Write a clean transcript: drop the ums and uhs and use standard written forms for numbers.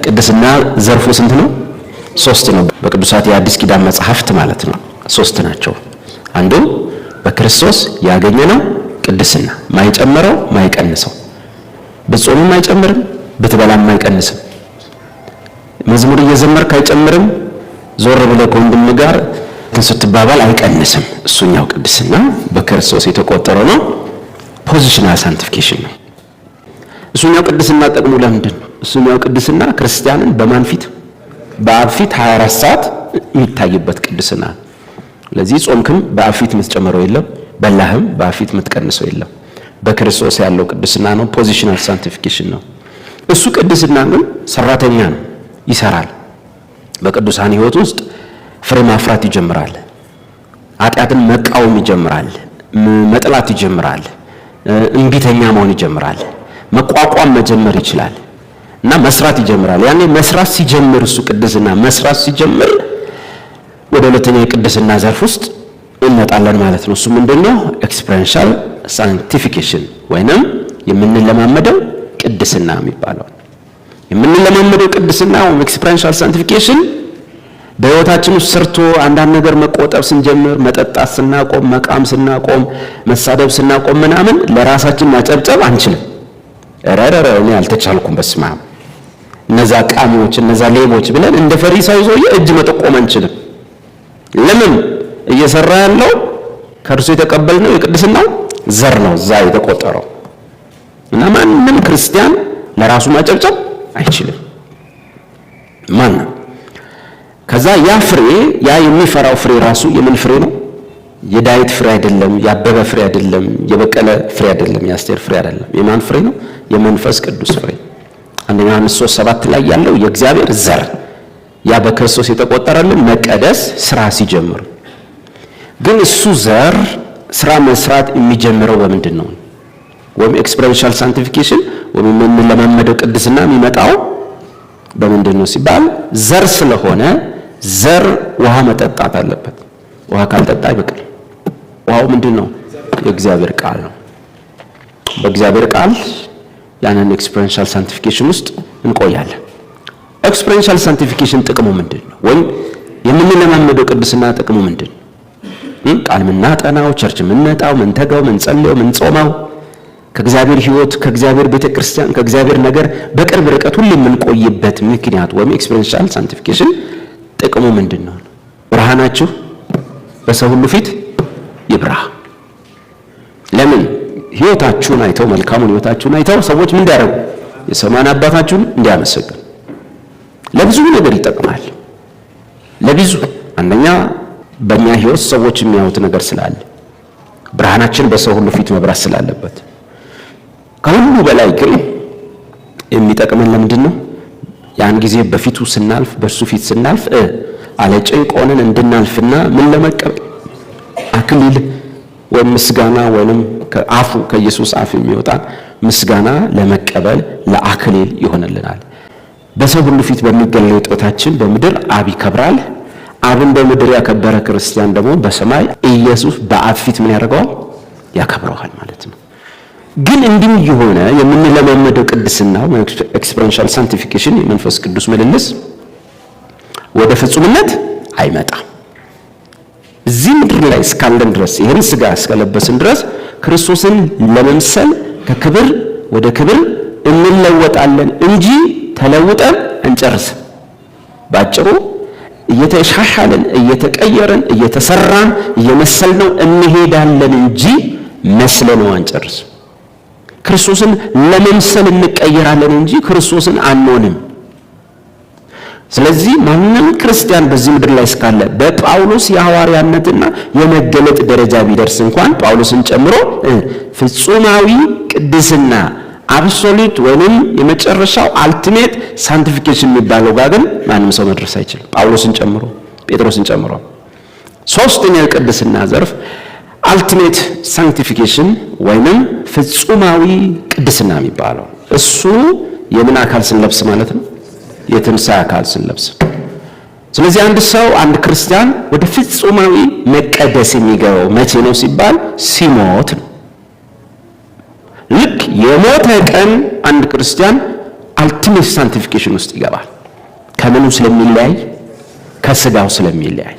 ቅድስና ዘርፉ ስንት ነው? ሶስት ነው። በቅዱሳት የአዲስ ኪዳን መጽሐፍት ማለት ነው። ሶስት ናቸው። አንዱ በክርስቶስ ያገኘነው ቅድስና፣ ማይጨምረው ማይቀንሰው፣ ብጾምም አይጨምርም፣ ብትበላም አይቀንስም፣ መዝሙር እየዘመርክ አይጨምርም፣ ዞር ብለህ ከወንድም ጋር ስትባባል አይቀንስም። እሱኛው ቅድስና በክርስቶስ የተቆጠረው ነው። Positional sanctification ነው። እሱኛው ቅድስና ጥቅሙ ለምንድን ነው? እሱኛው ቅድስና ክርስቲያንን በማን ፊት? በአብ ፊት 24 ሰዓት የሚታይበት ቅድስና። ለዚህ ጾምክም በአብ ፊት የምትጨምረው የለም፣ በላህም በአብ ፊት የምትቀንሰው የለም። በክርስቶስ ያለው ቅድስና ነው። Positional sanctification ነው። እሱ ቅድስና ግን ሰራተኛ ነው፣ ይሰራል። በቅዱሳን ሕይወት ውስጥ ፍሬ ማፍራት ይጀምራል። ኃጢአትን መቃወም ይጀምራል። መጥላት ይጀምራል። እምቢተኛ መሆን ይጀምራል። መቋቋም መጀመር ይችላል እና መስራት ይጀምራል። ያኔ መስራት ሲጀምር፣ እሱ ቅድስና መስራት ሲጀምር ወደ ሁለተኛው የቅድስና ዘርፍ ውስጥ እንመጣለን ማለት ነው። እሱ ምንድነው? Experiential sanctification ወይንም የምንለማመደው ቅድስና የሚባለው። የምንለማመደው ቅድስና ወይም experiential sanctification በሕይወታችን ውስጥ ሰርቶ አንዳንድ ነገር መቆጠብ ስንጀምር፣ መጠጣት ስናቆም፣ መቃም ስናቆም፣ መሳደብ ስናቆም ምናምን ለራሳችን ማጨብጨብ አንችልም። ረረረ እኔ አልተቻልኩም፣ በስመ አብ፣ እነዛ ቃሚዎች፣ እነዛ ሌቦች ብለን እንደ ፈሪሳዊ ሰውዬ እጅ መጠቆም አንችልም። ለምን? እየሰራ ያለው ከእርሱ የተቀበልነው የቅድስናው ዘር ነው እዛ የተቆጠረው፣ እና ማንም ክርስቲያን ለራሱ ማጨብጨብ አይችልም። ማንም። ከዛ ያ ፍሬ፣ ያ የሚፈራው ፍሬ ራሱ የምን ፍሬ ነው? የዳዊት ፍሬ አይደለም፣ የአበበ ፍሬ አይደለም፣ የበቀለ ፍሬ አይደለም፣ የአስቴር ፍሬ አይደለም። የማን ፍሬ ነው? የመንፈስ ቅዱስ ፍሬ። አንደኛ ዮሐንስ 3:7 ላይ ያለው የእግዚአብሔር ዘር፣ ያ በክርስቶስ የተቆጠረልን መቀደስ ስራ ሲጀምር። ግን እሱ ዘር ስራ መስራት የሚጀምረው በምንድን ነው? ወይም experiential sanctification ወይም የምንለማመደው ቅድስና የሚመጣው በምንድን ነው ሲባል፣ ዘር ስለሆነ ዘር ውሃ መጠጣት አለበት። ውሃ ካልጠጣ አይበቅልም። ውሃው ምንድን ነው? የእግዚአብሔር ቃል ነው። በእግዚአብሔር ቃል ያንን experiential sanctification ውስጥ እንቆያለን። Experiential sanctification ጥቅሙ ምንድን ነው? ወይም የምንለማመደው ቅድስና ጥቅሙ ምንድን ነው? ቃል ምናጠናው፣ church የምንመጣው፣ ምንተጋው፣ ምንጸልየው፣ ምንጾመው፣ ከእግዚአብሔር ሕይወት፣ ከእግዚአብሔር ቤተ ክርስቲያን፣ ከእግዚአብሔር ነገር በቅርብ ርቀት ሁሉ የምንቆይበት ምክንያት ወይም experiential sanctification ጥቅሙ ምንድን ነው? ብርሃናችሁ በሰው ሁሉ ፊት ይብራ። ለምን? ሕይወታችሁን አይተው፣ መልካሙን ሕይወታችሁን አይተው ሰዎች ምን እንዲያደርጉ? የሰማይን አባታችሁን እንዲያመሰግኑ። ለብዙ ነገር ይጠቅማል። ለብዙ፣ አንደኛ በእኛ ሕይወት ሰዎች የሚያዩት ነገር ስላለ፣ ብርሃናችን በሰው ሁሉ ፊት መብራት ስላለበት። ከሁሉ በላይ ግን የሚጠቅመን ለምንድን ነው? ያን ጊዜ በፊቱ ስናልፍ፣ በእርሱ ፊት ስናልፍ አለ ጭንቅ ሆነን እንድናልፍና ምን ለመቀበል? አክሊል ወይም ምስጋና ወይንም ከአፉ፣ ከኢየሱስ አፍ የሚወጣ ምስጋና ለመቀበል ለአክሊል ይሆንልናል። በሰው ሁሉ ፊት በሚገለጥ ሕይወታችን በምድር አብ ይከብራል። አብን በምድር ያከበረ ክርስቲያን ደግሞ በሰማይ ኢየሱስ በአብ ፊት ምን ያደርገዋል? ያከብረዋል ማለት ነው። ግን እንዲህ የሆነ የምንለማመደው ቅድስና experiential sanctification፣ የመንፈስ ቅዱስ ምልልስ ወደ ፍጹምነት አይመጣም። እዚህ ምድር ላይ እስካለን ድረስ፣ ይህን ስጋ እስከለበስን ድረስ ክርስቶስን ለመምሰል ከክብር ወደ ክብር እንለወጣለን እንጂ ተለውጠን አንጨርስም። ባጭሩ እየተሻሻልን፣ እየተቀየርን፣ እየተሰራን፣ እየመሰልነው እንሄዳለን እንጂ መስለነው አንጨርስም። ክርስቶስን ለመምሰል እንቀየራለን እንጂ ክርስቶስን አንሆንም። ስለዚህ ማንም ክርስቲያን በዚህ ምድር ላይ እስካለ፣ በጳውሎስ የሐዋርያነትና የመገለጥ ደረጃ ቢደርስ እንኳን፣ ጳውሎስን ጨምሮ፣ ፍጹማዊ ቅድስና absolute ወይንም የመጨረሻው ultimate sanctification የሚባለው ጋር ግን ማንም ሰው መድረስ አይችልም፣ ጳውሎስን ጨምሮ፣ ጴጥሮስን ጨምሮ። ሶስተኛው የቅድስና ዘርፍ ultimate sanctification ወይንም ፍጹማዊ ቅድስና የሚባለው፣ እሱ የምን አካል ስንለብስ ማለት ነው? የትንሣኤ አካል ስንለብስ። ስለዚህ አንድ ሰው፣ አንድ ክርስቲያን ወደ ፍጹማዊ መቀደስ የሚገባው መቼ ነው ሲባል ሲሞት ነው። ልክ የሞተ ቀን አንድ ክርስቲያን Ultimate sanctification ውስጥ ይገባል። ከምኑ ስለሚለያይ? ከስጋው ስለሚለያይ።